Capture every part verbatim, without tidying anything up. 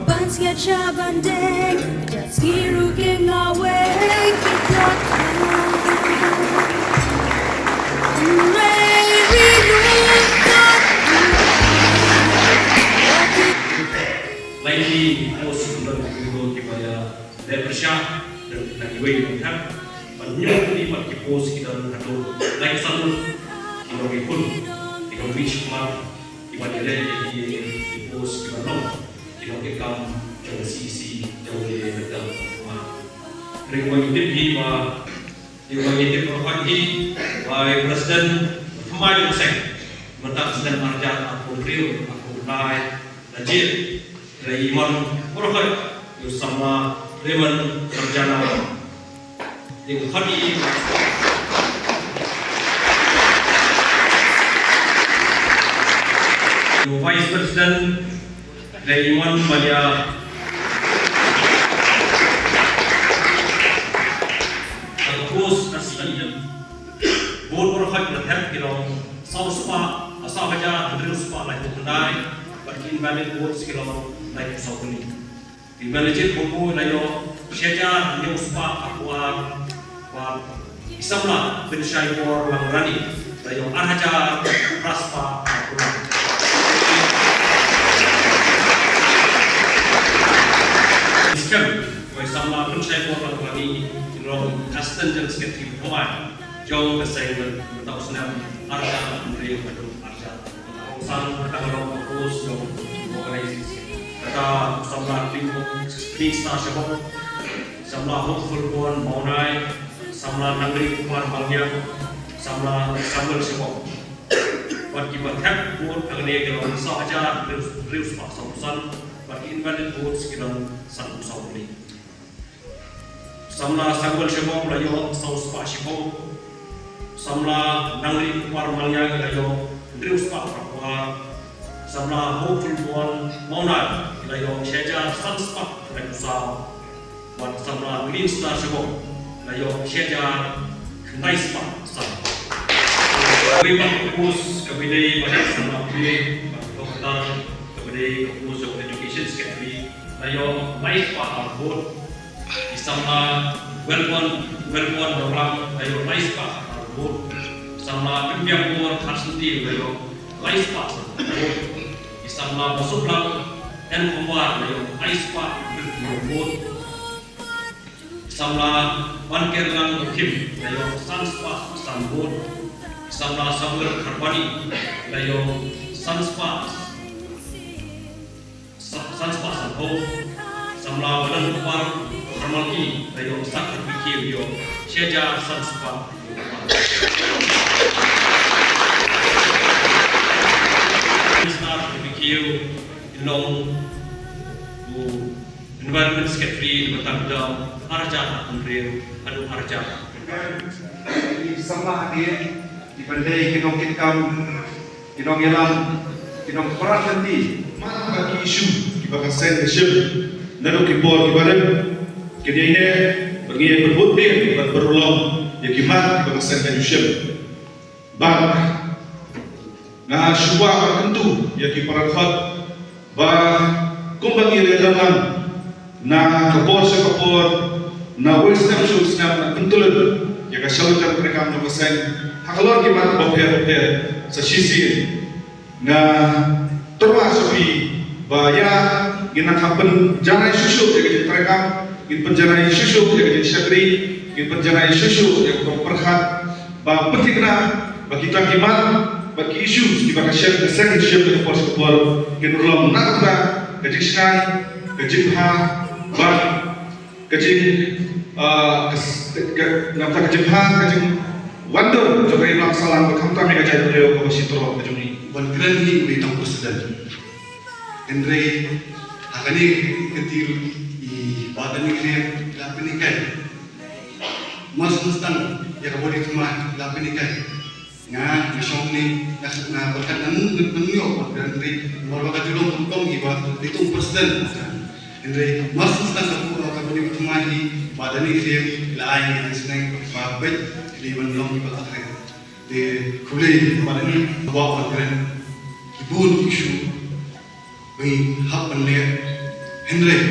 Ban sketch a ban deng, just ngi ruh ki ngaweng ki plot. Hooray, ri ruh plot. Lai ki post ki don ki don ki ba ïa leh pyrshah, don ki tang iwei i thang. Ban ñiew ki mat ki post ki don haduh lai ki san ki don ki khun ki don ki shikmat. Ki ban ïaleh ïa ki, ki post ki ban long ki nongkitkam jong ka C E C jong ka Ri Bhoi. Ring ba ngi tip hi ba, ring ba ngi tip ba hi ba i President ba thymmai jong ka seng mynta ka snem arhajar arphew hynriew arphew khyndai, la jied da i mon baroh khoit, ïa u samla Raymond Rymjana. Ïa u khot i u Vice President, Raymond Malia. Ka post ka sien. Vote baroh khoit la thep ki long saw spah, saw hajar hynriew spah laiphew khyndai, bad ki invalid votes ki long laiphew saw tylli. Ki invalid vote la ïoh shi hajar hynñiew spah arphew ar, bad i samla Pynshai Borlang Rani la ïoh ar hajar phra spah arphew ar. Skhem ba i samla Pynshai Borlang Rani in long Assistant General Secretary ba thymmai jong ka seng mynta u snem arhajar hynriew haduh arhajar. San, kata ka long ka post jong organizing secretary. Kata samla Clean, Clean Star Shabong, samla Hopeful Born Mawnai, samla Nangri Kumar Mangyang, samla Samuel Shabong. Bad ki ba thep vote hangne ki long saw hajar hynriew spah saw phew san, bad ki invalid votes ki long sanphew saw tylli. Samla Samuel Shabong la ïoh saw spah shiphew. Samla Nangri Kumar Mangyang la ïoh hynriew spah phra phew ar. Samla Hopeful Born Mawnai la ïoh shi hajar san spah khyndai phew saw. Bad samla Clean Star Shabong la ïoh shi hajar khyndai spah san. Kawei pat ka post kaba dei ba dei samla pule, bad kata kaba dei ka post jong Education Secretary la ïoh lai spah ar vote. I samla Welborn, Welborn Nonglam la ïoh lai spah ar vote. Samla Pynbiang Bor Kharsanti la ïoh lai spah ar vote. I samla Basuklang N Khumwar la ïoh lai spah ar vote. Samla Wankerlang Kim la ïoh san spah san vote. Samla Samuel Kharbani la ïoh san spah sa-, san spah sanphew. Samla Wadan Kupar Ramalki la ïoh sak P K ïoh shi hajar san spah. Minister P K in long u Environment Secretary, ba tang da arhajar hynriew haduh arhajar. Ki samla hadien, ki ban dei ki nongkitkam, ki nongïalam, ki nongpyrkhat lynti. Mat bad ki issue kiba ka seng ka shim naduh ki por kiba rim. Kine ne ba ngi ïa pynbud bad pynurlong ïa ki mat kiba ka seng ka ju shim. Bad nga shu kwah ban kyntu ïa ki para khot ba kumba ngi la ïa don lang na ka por sha ka por, na wei snem sha wei snem, na pyntyllun ïa ka shong treikam jong ka seng ha ka lor ki mat bapher bapher. Sa shisien nga tyrwa sha phi ba ïa ngin nang hap pynjanai shuh shuh ïa ka jingtreikam, ngin pynjanai shuh shuh ïa ka jingshakri, ngin pynjanai shuh shuh ïa ka jingpyrkhat, ba pynthikna ba kita ki mat bad ki issues kiba ka seng ka seng ka seng ka por sha ka por kin urlong na ka bynta ka jingshngaiñ. Ka jingbha bad ka jing, ah, ka s-, ka, ka, namar ka jingbha, ka jingwandur jong ka ri Balang Sahlang, bad khamtam ïa ka jaitbynriew kaba shi trok ka jong ngi. Ban kren hi u dei tang u president. Hynrei ha kane ka kti ruh i Bah Daniel Khyriem i la pynhikai. Mar shu tang ïa ka body thymmai i la pynhikai. Nga, nga shong ne, nga, nga pyrkhat nga mut ngan pynïoh ban kren, hynrei namar ba ka ju long rukom hi ba dei tang u president. Hynrei mar shu tang ka body, ka body thymmai hi, Bah Daniel Khyriem i la ai ïa ka jingsneng ba beit ki dei ban long kiba kren. Te khublei Bah Daniel, ba wan kren ki bun ki issue ba ngi hap ban leh, hynrei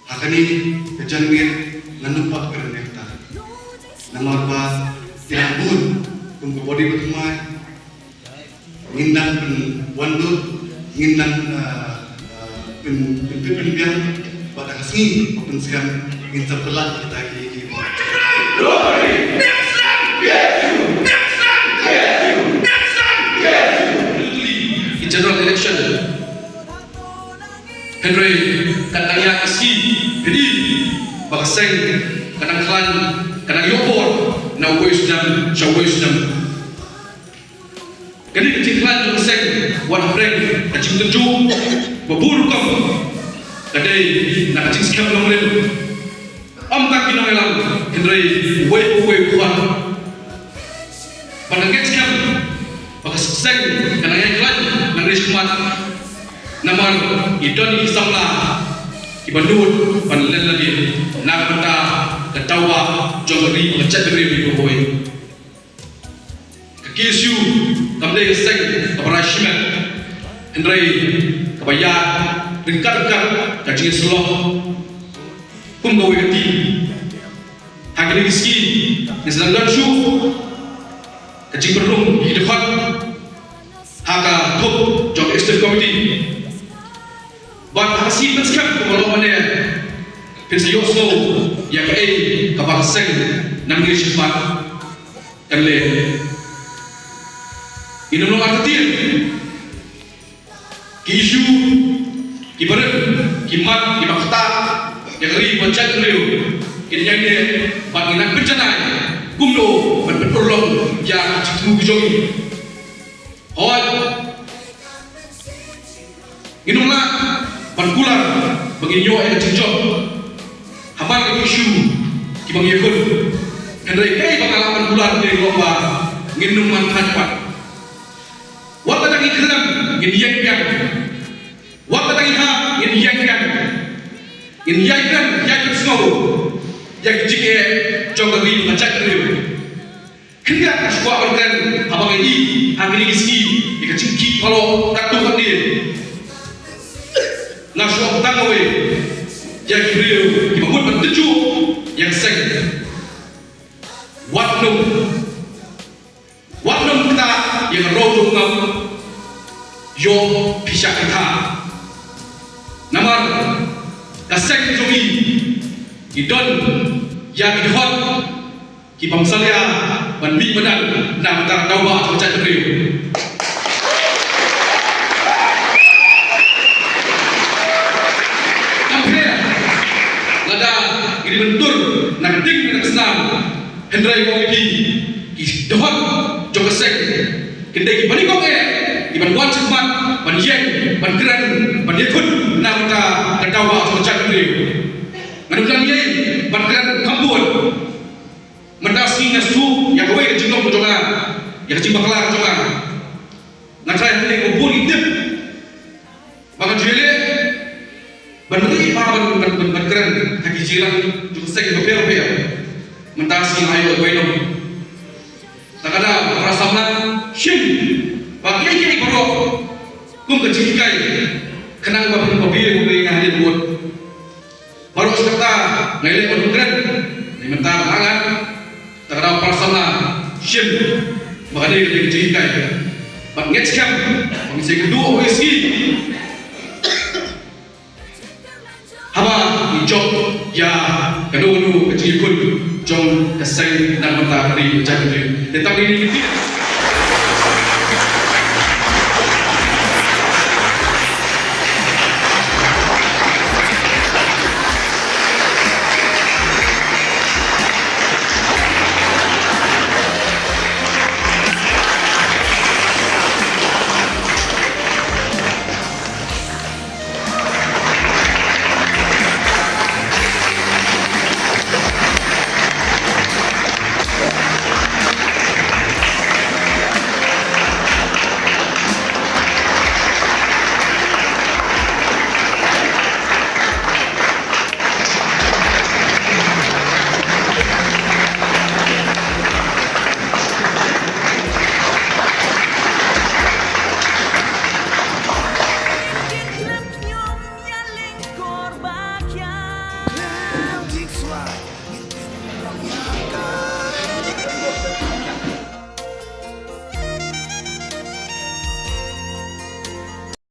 ha kane ka janmiet ngan nym pat kren ïa kata. Namar ba ki la bun kum ka body ba thymmai, ngin nang pynwandur, ngin nang, ah, ah, pyn, pyn, pyn, pynbiang, bad ha ka sngi ba pynskhem ngin sa pynlait kita ki, ki. Ki general election. Hynrei ka dang ïa ka sngi phi ba ka seng ka dang khlaiñ, ka dang ïoh bor na uwei u snem sha uwei u snem. Kane ka jingkhlaiñ jong ka seng wat hapdeng ka jingtynjuh ba bun rukom, ka dei na ka jingskhem nongrim. Ym tang ki nongïalam hynrei uwei pa uwei u khun. Bad nga ngeit skhem ba ka seng kan nang ïai khlaiñ nangne shakhmat, namar i don i samla kiba nud ban len lade na ka bynta ka daw ba jong ka ri bad ka jaitbynriew hi baroh. Ka K S U kam dei ka seng kaba rai shimet, hynrei kaba ïa ryngkat ryngkat ka jingïasyllok. Kum kawei ka kti, ha kine ki sngi ngi sdang don shuh ka jingpynrung ïa ki dkhot ha ka thup jong ka executive committee. Bad ha ka sngi pynskhem kaba long mane phin sa ïohsngew ïa kaei kaba ka seng nangne shakhmat kan leh. Ngin ym long artatien. Ki issue kiba rim, ki mat, kiba ktah ïa ka ri bad jaitbynriew, kin ïai leh bad ngin nang pynjanai kumno ban pynurlong ïa ki jingthmu ki jong ngi. Hooid, ngin ym lah ban kular ba ngin ïoh ïa ka jingjop ha man ka issue kiba ngi ïakhun. Hynrei kaei ba nga lah ban kular ka long ba ngin ym man thait pat. Wat lada ngi khlem ngin ïeng biang. Wat lada ngi hap ngin ïeng biang. Ngin ïai kren, ïai pynsngew ïa ki jingeh jong ka ri bad ka jaitbynriew. Khyndiat nga shu kwah ban kren haba nga ïohi ha kine ki sngi ïa ka jingkhih palat katto katne. Nga shu ong tang kawei ïa ki briew kiba mut ban tynjuh ïa ka seng. Wat nym Wat nym ktah ïa ka rong jong u ngam, ïoh phi shah kynthah. Namar ka seng jong ngi ki don ïa ki dkhot ki bym salia ban mih madan na ka bynta ka daw ba jong ka jaitbynriew. Kam pher lada ngi dei ban tur na ka ding na ka snam. Hynrei nga ong ïa phi, ki dkhot jong ka seng kin dei kiba nyngkong eh kiban wan shakhmat ban ïeng, ban kren, ban ïakhun na ka bynta ka daw ba jong ka jaitbynriew. Ngan ym dang ïeng ban kren kham bun. Mynta sngi nga shu ïa kawei ka jinglong jong nga, ïa ka jingbakla jong nga. Nga tharai hangne ko bun ki tip ba nga ju ïaleh ban ri ba ban, ban, ban, ban kren ha ki jingïalang jong ka seng bapher bapher. Mynta sngi nga ïoh ïa kawei noh. Te ka da para samla shim ba kiei kiei baroh kum ka jinghikai khnang ba phin, ba phi ïoh ïa nga hadien mut. Baroh shi katta nga ïaleh ban kren. Ngi mynta ba nga, te ka da para samla shim ba ka dei ka dei ka jinghikai. Bad ngeit skhem ba ngin sa ïakynduh ha kawei ka sngi haba ngi jop ïa kano kano ka jingïakhun jong ka seng na ka bynta ka ri ka jaitbynriew. Te tang kine ki tip.